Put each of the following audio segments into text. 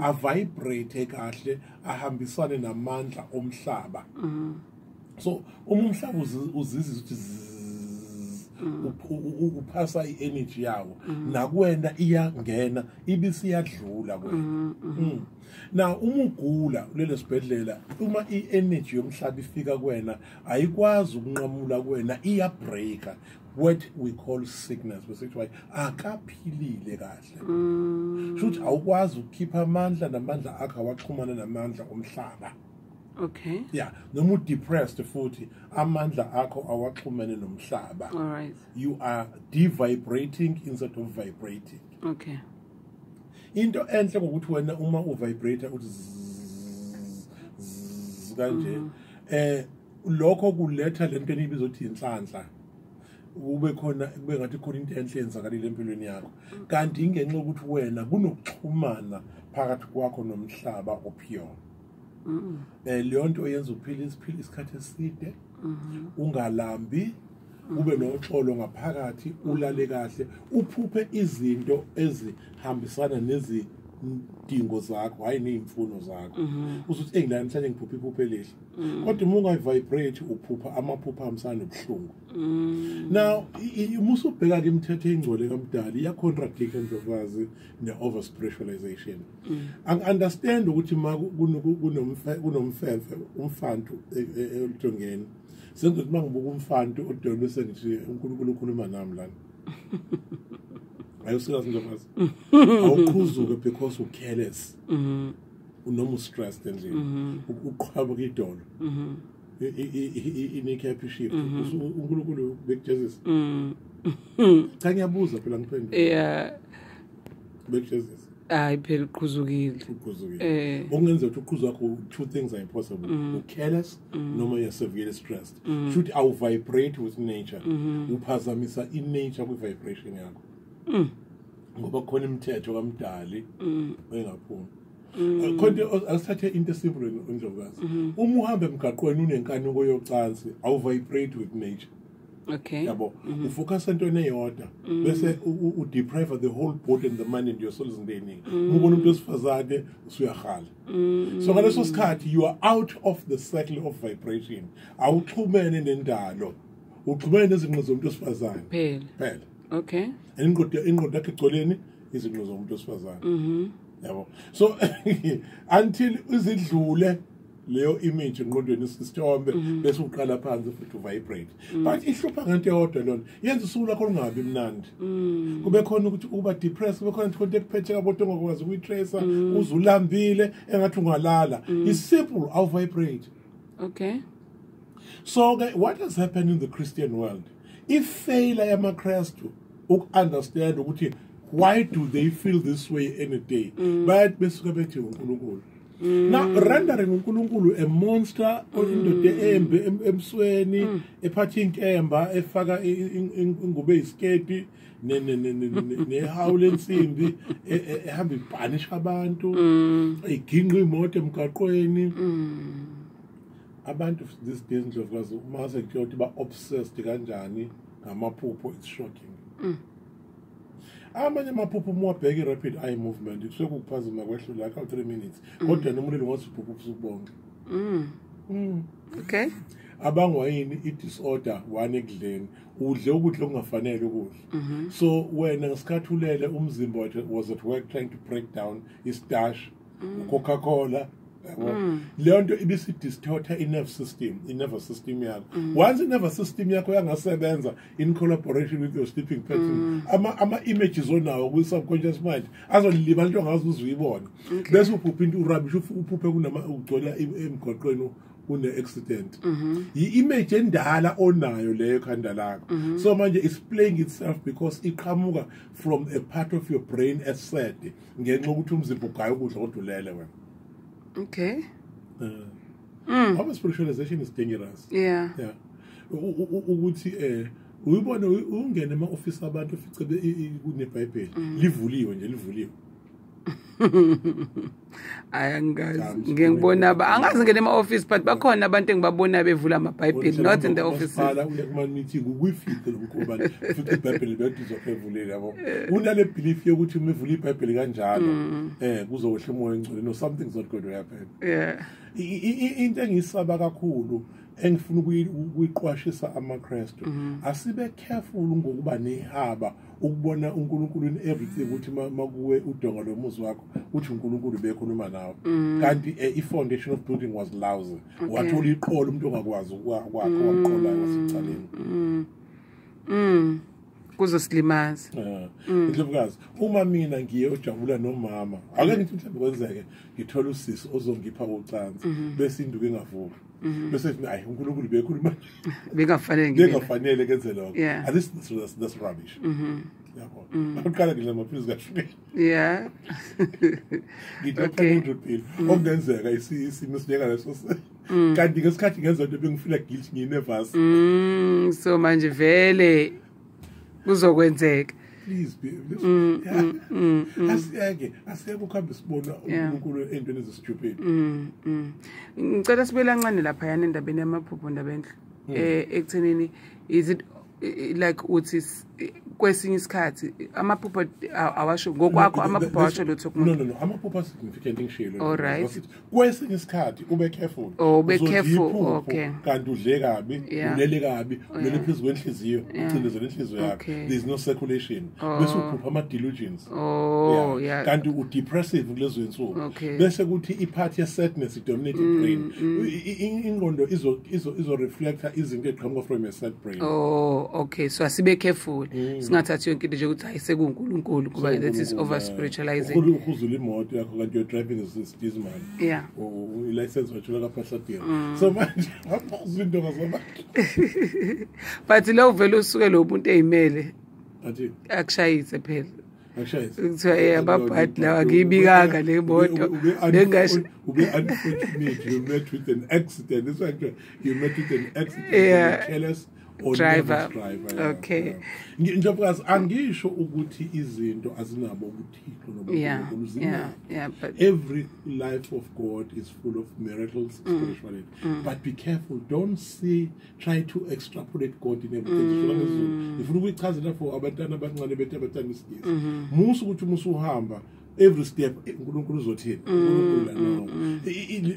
Avibrate kahle, ahambisane namandla omhlaba. So uma umhlaba uzizwa ukuthi zzzz, uphasa i-energy yawo nakuwena, iyangena ibisiyadlula kuwena. Now uma ugula ulele sibhedlela, uma i-energy yomhlaba ifika kuwena, ayikwazi ukunqamula kuwena, iyabreaka what we call sickness, bese kuthiwa akaphilile kahle. Shuthi awukwazi ukukhipha amandla, namandla akho awaxhumana namandla omhlaba. Yeah, noma udepressed futhi, amandla akho awaxhumene nomhlaba. All right. You are devibrating instead of vibrating. Into enhle ngokuthi wena uma uvibrate uthi zzz, zzz kanje, lokho kuletha lento enibiza ukuthi inhlanhla, ube khona, kube ngathi khona into enhle yenzakalile empilweni yakho, kanti ingenxa yokuthi wena kunokuxhumana phakathi kwakho nomhlaba opure. Leyo nto yenza uphile isiphile isikhathi eside, ungalambi, ube noxolo ngaphakathi, ulale kahle, uphuphe izinto ezihambisana nezidingo zakho, hayi ney'mfuno zakho. Usuthi, "Eyi, la namhlanje ngiphuphe iphupho elihle." Kodwa uma ungayivibrate, uphupha amaphupho ahambisana nobuhlungu. Now uma usubheka-ke imithetho eyingcwele kamdali, iyacontradicta, Ndlovukazi, ne-over spiritualization. Angi-understand ukuthi ma kunomfemfe, umfantu eludongeni, sengizothi uma ngibuka umfantu odongeni bese ngithi uNkulunkulu ukhuluma nami lana. Ayusikazi, Ndlovukazi, awuqhuzuke because ucareless noma ustressed endlini, uqhabuka idolo, i-kneecap shift, uNkulunkulu bekujezisa? Cha, ngiyabuza phela, ngiphendule. Bekujezisa? Hayi phela, uqhuzukile. Uqhuzukile. Okungenzeka ukuthi uqhuzu wakho, two things are impossible: u-careless noma you're severely stressed. Shuthi awu-vibrate with nature, uphazamisa i-nature kwi-vibration yakho, ngoba kukhona imithetho kamdali engaphumi khona. Asithathe into esimple, Ndlovukazi. Uma uhamba emgaqweni unenkanuko yocansi, awu-vibrate with nature. Yabo, ufocus entweni eyodwa bese udeprive the whole body and the mind and your soul izinto ey'ningi. Uma ubona umuntu wesifazane, usuyahala. So ngaleso sikhathi you are out of the cycle of vibration, awuxhumene nendalo, uxhumene nezinqo zomuntu wesifazane. Phela. Phela. And ingqondo yakho igcweleni izinqo zomuntu wesifazane, yabo. So until izidlule leyo image engqondweni, isithombe, bese uqala phansi futhi uvibrate. But ihlupha ngento eyodwa lona, yenza usuku lwakho lungabi mnandi, kube khona ukuthi uba depressed, kube khona ukuthi ekuphethe kaboto ongakwazi ukuyitrace, uze ulambile engathi ungalala. It's simple, awu-vibrate. So ke what has happened in the Christian world, ifailure yamaKristu uku-understand ukuthi why do they feel this way any day, bayathi besuke bethi uNkulunkulu. Now rendering uNkulunkulu a monster, indoda embi emsweni, ephatha inkemba, efaka ingubo eyisiketi nehawu lensimbi, ehamba ibhanisha abantu, iginqa imoto emgaqweni. Abantu these days, Ndlovukazi, uma sekuthiwa ukuthi ba-obsessed kanjani ngamaphupho, it's shocking. Amanye amaphupho, uma wabheka i-rapid eye movement, kusuke kukuphazima kwehlo lakho awu-3 minutes, kodwa noma ulele ngathi uphupha ubusuku bonke. Abangwa yini? I-disorder one ekudleni, udle ukudla okungafanele ukudla. So wena ngesikhathi ulele, umzimba was at work trying to break down istarch, uCoca-Cola, yabo. Leyo nto ibisidistorta i-nerve system, i-nervous system yakho. Once i-nervous system yakho yangasebenza in collaboration with your sleeping pattern, ama-images onawo kwi-subconscious mind azolibala into ongaze uze uyibone, bese uphupha into urubbish, uphuphe kunama ugcwela emgwaqweni, kune-accident. I-image endala onayo leyo ekhanda lakho. So manje it's playing itself because iqhamuka from a part of your brain esad ngenxa yokuthi umzimba ugaya ukudla kodwa ulele wena. Our spiritualization is dangerous. Yeah, ukuthi uyibone ungene ema-ofisi abantu, ufice kuneBhayibheli livuliwe nje, livuliwe. Hayi, angikazi. Ngike ngibona angazi ngene ema-office, but bakhona abantu engibabona bevula amabhayibheli, not in the offices. Umasipala, uya kuma-meeting, ukuyifice lokhu bani, ufice iBhayibheli bethi izophevulile, yabo. Unale belief yokuthi uma ivula iBhayibheli kanjalo, kuzowehla umoya engcwele. No, something's not going to happen. Into engiyisaba kakhulu, engifuna ukuyiqwashisa amaKristu, asibe careful ngokuba nehaba ukubona uNkulunkulu in everything, ukuthi makuwe udonga lomuzi wakho uthi uNkulunkulu bekhuluma nawe, kanti i-foundation of building was lousy. Wathola iqolo umuntu ongakwazi ukwakha, waqolayo wasecaleni. Kuzosilimaza. Indlovukazi, uma mina ngiye ojabula nomama, ake ngithi mhlawumbe kwenzeke ngithola usisi ozongipha ucansi, bese induku engavuki, bese ngithi hayi, uNkulunkulu bekhuluma. Bengafanele ngibe. Bengafanele kenze lokho. And this that's rubbish, yabo. Aqala ngidla amaphilisi kashukela. Ngidla 100 pill okungenzeka isimo esinjengaleso, kanti ngesikhathi ngenza into bengifila guilty, ngiyi-nervous. So manje vele kuzokwenzeka. Please be, yeah. Asiyeke ukuhambe sibona uNkulunkulu entweni ezi-stupid. Ngicela sibuyele kancane lapha yana endabeni yamaphupho, Ndabenhle. Ekuthenini is it like uthi kwesinye isikhathi amaphupho awasho ngokwakho, amaphupho awasho lutho No. kumuntu? No, amaphupho a-significant, ngishilo. All right. Kwesinye isikhathi ube careful. Oh, ube Uzodla careful, iphupho, kanti udle kabi, ulele kabi, ulele phezu kwenhliziyo, ucindezele inhliziyo yakho. There's no circulation, bese uphupha ama-delusions. Kanti u-depressive kulezo insuku, bese kuthi i-part ye-sadness i-dominate i-brain. Ingqondo izo-reflecta izinto eqhamuka from your sad brain. Oh, okay, so asibe careful, singathathi yonke into nje ukuthi hayi, sekuNkulunkulu, kuba that is over spiritualizing. Uhuzula imoto yakho kanti you're driving a diesel. I-license wathola kaphahladira, so manje waphuza into ngazabantu. But lo vele usuke lo muntu eyimele Athi akushayise phela. Akushayise. Kuthiwa ababhadi lawa, akuyibikanga le moto. Ube unfortunate, you met with an accident. This one, you met with an accident. Careless or driver. Nervous driver, yeah. Okay. Njengoba angisho ukuthi izinto azinabo ubuthixo nobuNkulunkulu, zinabo. Yeah, but Every life of God is full of miracles, spirituality. But be careful, don't see, try to extrapolate God in everything. Ngisho ngesiZulu. Ngifuna ukuyichazela for abantwana abancane bethu abathanda isiNgisi. Musa ukuthi musa uhamba every step, uNkulunkulu uzothini, uNkulunkulu la, no.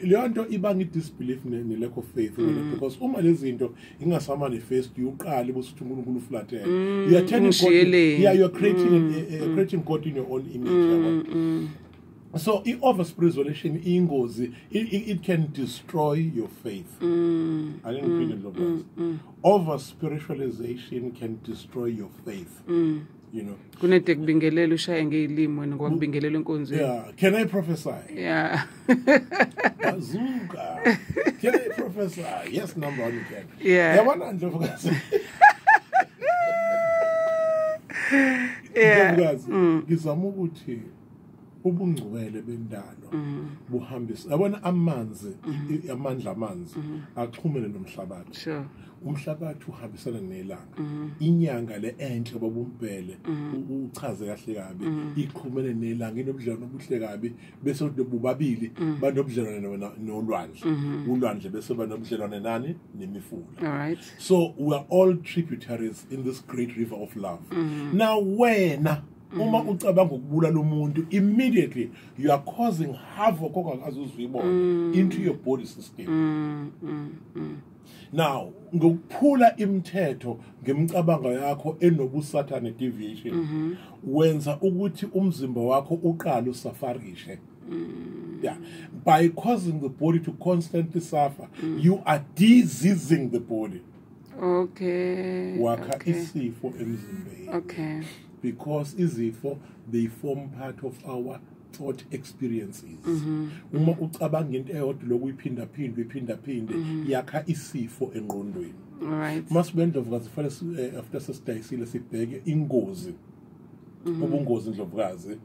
Leyo nto ibanga i-disbelief ne-lack of faith wena, because uma lezi zinto ingasamanifest, uqale bese uthi uNkulunkulu uflathele. You are turning God, Ungishiyeleni. yeah, you are creating God in your own image, yabo. So i-over spiritualization iyingozi, it can destroy your faith. Ake ngiphinde lo verse. Over spiritualization can destroy your faith. Kunede kubingelela ushaye ngeyilimi wena ngoba kubingelela enkonzweni. Yeah, can I prophesy? Yeah. Bazooka. Can I prophesy? Yes, number one, you can. Yabona, Ndlovukazi. Ndlovukazi, ngizama ukuthi ubungcwele bendalo buhambisa, yabona amanzi, amandla amanzi axhumene nomhlabathi. Umhlabathi uhambisana nelanga, inyanga le enhle babumbhele uchaze kahle kabi, ixhumene nelanga, inobudlelwano obuhle kabi, bese bobabili banobudlelwano nolwandle, ulwandle bese banobudlelwano nani, nemifula. All right. So we are all tributaries in this great river of love. Now wena uma ucabanga ukubulala umuntu, immediately you are causing havoc ongakaze uzuyibona into your body system. Now ngokuphula imithetho ngemicabango yakho enobusathane, deviation, wenza ukuthi umzimba wakho uqale usufferishe. Yeah, by causing the body to constantly suffer, you are diseasing the body. Wakha isifo emzimbeni. Because izifo, they form part of our thought experiences. Uma ucabanga into eyodwa lokhu uyiphinda phinde uyiphinda phinde, yakha isifo engqondweni. All right. Masibe, Ndlovukazi, fanele after sesidayisile sibheke ingozi, ubungozi, Ndlovukazi,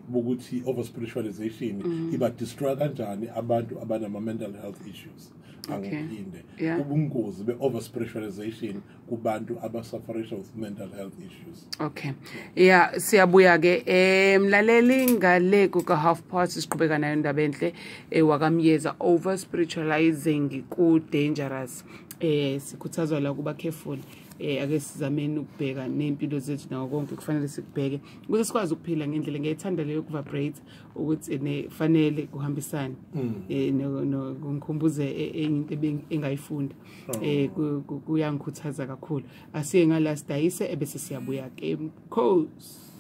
Bokuthi over spiritualization iba destroy kanjani abantu abanama mental health issues. Angiphinde, ubungozi be over spiritualization kubantu abasufferisha with mental health issues. Okay. Yeah, siyabuya ke, mlaleli, ngale kuka half past siqhubeka nayo indaba enhle wakaMyeza. Over spiritualizing ku dangerous. Sikhuthazwa la kuba careful. Ake sizameni ukubheka nempilo zethu nawo konke kufanele sikubheke ukuze sikwazi ukuphila ngendlela. Ngiyayithanda leyo kuvibrate, ukuthi ne fanele kuhambisane. No kungikhumbuze enye into engayifunda. Kuyangikhuthaza kakhulu. Asiye ngala sidayise, ebese siyabuya ke. Cause